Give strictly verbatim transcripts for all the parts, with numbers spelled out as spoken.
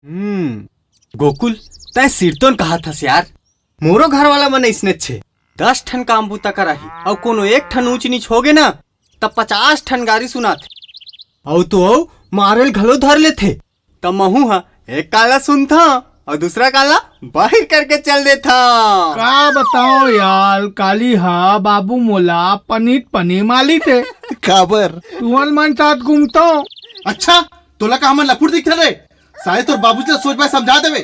हम्म, गोकुल, तैं सिरतोन कहत हस यार, मोरो घर वाला मन अइसने छे, दस ठन काम बूता कराही, अउ कोनो एक ठन ऊंच नीच होगे ना, त पचास ठन गारी सुनाथे, अउ तो अउ मारेल घलो धर लेथे। त महू ह एक कान ला सुनथंव अउ दूसरा कान ला बाहिर करके चल देथंव। का बताओ यार, काली हा बाबू मोला पनीत पनी माली थे। काबर? तुमन मन साथ घूमथंव। अच्छा, तोला का हमन लफुट दिखथे रे? साले तोर बाबूजी ला सोच बाय समझा देबे,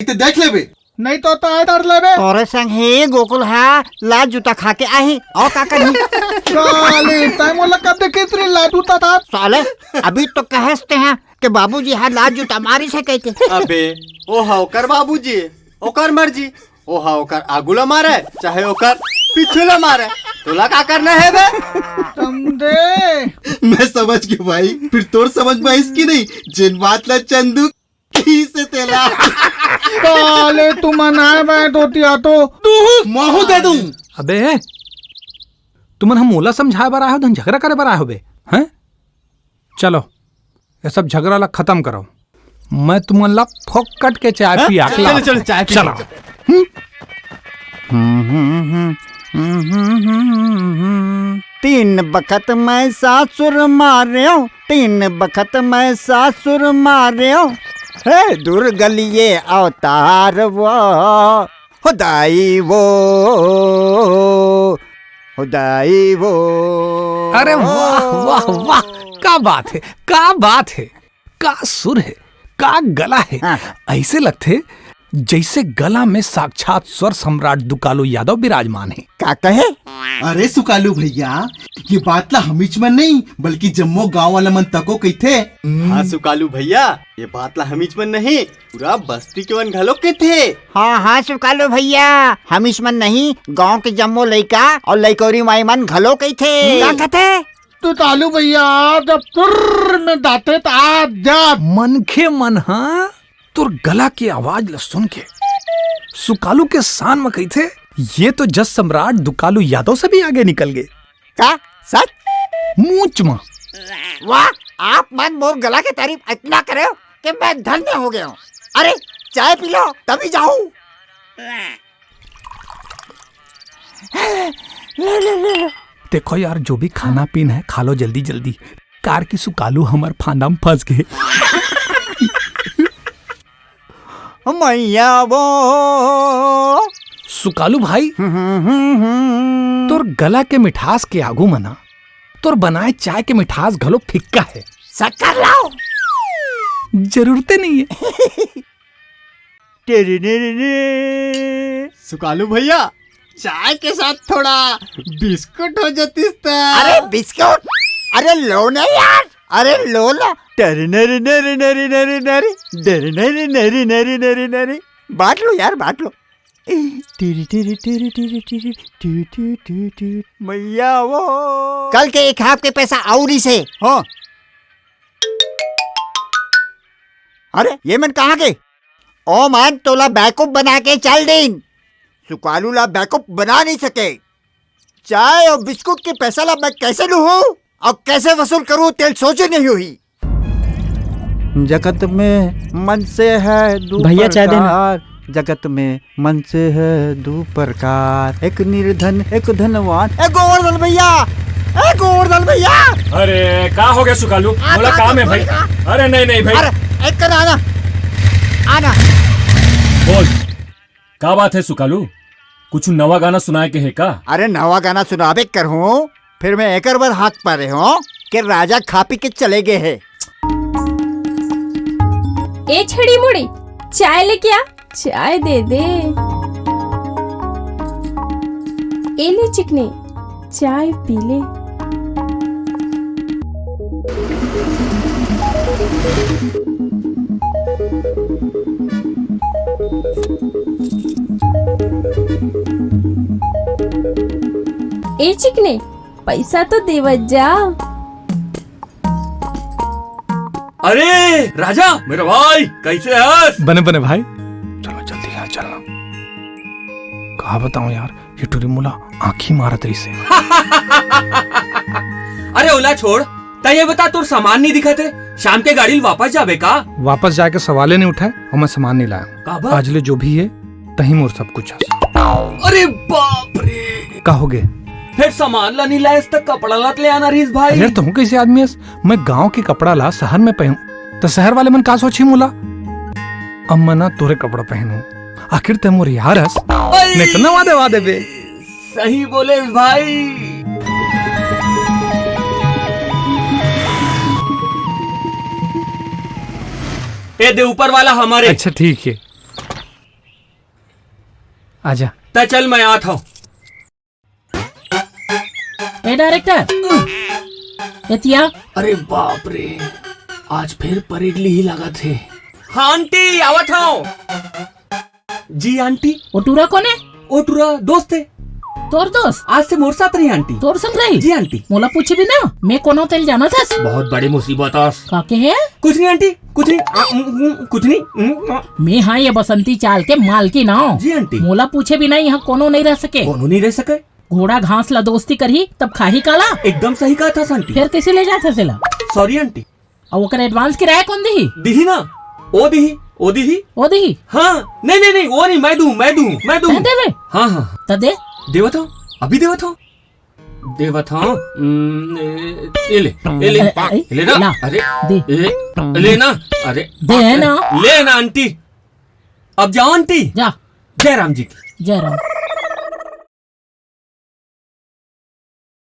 इते देख लेबे। नहीं तो ताय डर लेबे। तोरे संग ही गोकुल हा लात जूता खा के आही, अउ का करही? साले, तैं मोला कब देखे रे लात जूता था? साले, अभी तो कहस ते हा के बाबूजी हा लात जूता मारिस हे कहिके। अबे, ओ हा ओकर बाबूजी, ओकर मर्जी, ओ हा ओकर आगू ला मारे, चाहे ओकर पीछू ला मारे, तोला का करना हे बे? समझे? मैं समझ गया भाई, फिर तोर समझ में आइस कि नहीं, जेन बात ला चंदू खीसे तेला। साले तुमन आय मैं धोतिया तो महू दे दूं। अबे, तुमन हा मोला समझाय बर आय हो, धन झगड़ा करे बर आय हो बे? हैं? चलो, ये सब झगड़ा ला खतम करो। मैं तुमन ला फोकट के चाय हाँ? पिया के चलो, लाऊं। चलो, चाय पी चलो। लो। हम्म। तीन बखत मैं सासुर मारेंव, तीन बखत मैं सासुर मारेंव, हे दुर्गलिये अवतार वो, हो दाई वो, हो दाई वो। अरे वाह, वाह, वाह, का बात हे, का बात हे। का सुर हे, का गला हे। हाँ। अइसे लगथे जइसे गला में साक्षात स्वर सम्राट दुकालू यादव विराजमान हे। का कहे? अरे सुकालू भैया, ये बात ला हमीच मन नहीं बल्कि जम्मो गांव वाला मन तको कहिथे। हाँ सुकालू भैया, ये बात ला हमीच मन नहीं, पूरा बस्ती के मन घलो कहिथे। हाँ हाँ सुकालू भैया, हमीच मन नहीं, गांव के जम्मो लइका अउ लइकौरी माई मन घलो कहिथे। का कहिथे? सुकालू भैया, जब तुर्र में दाते त आ जा। मनखे मन ह तोर गला के आवाज ल सुन के सुकालू के शान म कहिथे, "ये तो जस सम्राट दुकालू यादव से भी आगे निकल गे।" का? सच? मूंच म। वाह, आप मन मोर गला के तारीफ इतना करे हो कि मैं धन्य हो गया हूँ। अरे, चाय पी लो, तभी जाऊँ। ले, ले, ले, ले। देखो यार, जो भी खाना पीना है, खा लो जल्दी जल्दी। कार की सुकालू हमर फांदा में फंस गए। मैया वो। सुकालू भाई, हम्म, हम्म, हम्म। तोर गला के मिठास के आगू मना, तोर बनाए चाय के मिठास घलो फिक्का है। शक्कर लाओ। जरूरते नहीं है। टेरी नेरी ने। सुकालू भैया, चाय के साथ थोड़ा बिस्कुट हो जातिस त। अरे बिस्कुट? अरे लो ना यार, अरे लो ना। टेरी नेरी नेरी नेरी नेरी नेरी, टेरी नेरी नेरी नेरी नेरी नेरी। बांट लो यार, बांट लो। टेरी टेरी टेरी टेरी टेरी, टू टू टू टू। मैया वो। कल के एक हाफ के पैसा अउ रहिसे। हाँ। अरे, ये मन कहाँ गे? ओ मन तोला बेवकूफ बना के चल दीन। सुकालू ला बेवकूफ बना नहीं सके। चाय अउ बिस्कुट के पैसा ला मैं कैसे लूहूं अउ कैसे वसूल करूं, तेल सोचे नहीं हुई। जगत में मनसे है दू भैया, चाय देना। प्रकार, जगत में मनसे है दू प्रकार, एक निर्धन, एक धनवान। ए गोवर्धन भैया, ए गोवर्धन भैया। अरे, का हो गया सुकालू? आ, मोला का काम है भाई। बोलेगा? अरे, नहीं, नहीं भाई। अरे, एक कर आना, आना। बोल, का बात है सुकालू? कुछ नवा गाना सुनाए के है का? अरे, नवा गाना सुनाबे कर हूँ, फिर मैं एकर बर हाथ पारे हूँ कि राजा खा पी के चले गए हैं। ए छड़ी मुड़ी, चाय लेके आ, चाय दे दे। ए ले चिकने, चाय पी ले। ए चिकने, पैसा तो देवत जा। अरे राजा, मेरा भाई, कैसे हस? बने बने भाई, चलो जल्दी यहाँ चलना। कहा बताऊं यार, ये टुरी मोला आंखी मारत रहिसे। अरे ओला छोड़, तैं ये बता, तोर सामान नहीं दिखत हे। शाम के गाड़ी ल वापस जाबे का? वापस जाए के सवाले नहीं उठे अउ मैं सामान नहीं लाया हूँ। काबर? आज ले जो भी हे, तहीं मोर सब कुछ हे। अरे बाप रे! का होगे? फेर सामान ला नहीं लायस त कपड़ा ला ले आना रहिस भाई। अरे, तहूँ कइसे आदमी हस? मैं गांव के कपड़ा ला शहर में पहनूं, त शहर वाले मन का सोचही मोला? अब मैं ना तोरे कपड़ा पहनूं, आखिर तैं मोर यार हस। अई! नहीं त नवा देवा देबे। सही बोले भाई। ए दे ऊपर वाला हमर हे। अच्छा, ठीक हे, आजा। त चल, मैं आत हूँ। ए डायरेक्टर, एतिया। अरे बाप रे, आज फेर परेड लिही लागत हे। हाँ आंटी, आवत हूँ। जी आंटी। ओ टूरा कोन हे? ओ टूरा दोस्त हे। तोर दोस्त? आज से मोर साथ रही आंटी। तोर संग रही? जी आंटी। मोला पूछे भी ना, मैं कोन हों तेला जानत हस? बहुत बड़ी मुसीबत आस। का कहे? कुछ नहीं आंटी, कुछ नहीं। आ, उम, उम, कुछ नहीं। उम, आ। मैं हाँ ये बसंती चाल के मालकिन हूँ। जी आंटी। मोला पूछे बिना यहाँ कोनो नहीं रह सके। कोनो नहीं रह सके? घोड़ा घास ला दोस्ती करही, तब खाही काला? एकदम सही कहत हस आंटी। फेर कइसे ले जात हस एला? Sorry aunty. अउ ओकर एडवांस किराया कोन दिही? दिही ना, ओ दिही, ओ दिही। ओ दिही? हाँ, नहीं, नहीं, नहीं, ओ नहीं, मैं दूँ, मैं दूँ, मैं दूँ। तैं देबे? हाँ, हाँ, हाँ। त दे। देवत हूँ, अभी देवत हूँ। देवत हूँ। हम्म, ए, ये ले, ये ले, ए, ए, ये ले ना। ला, अरे, दे। ए, ले ना। अरे, दे ना। ले ना आंटी। अब जाओ आंटी। जा। जय राम जी की। जय राम।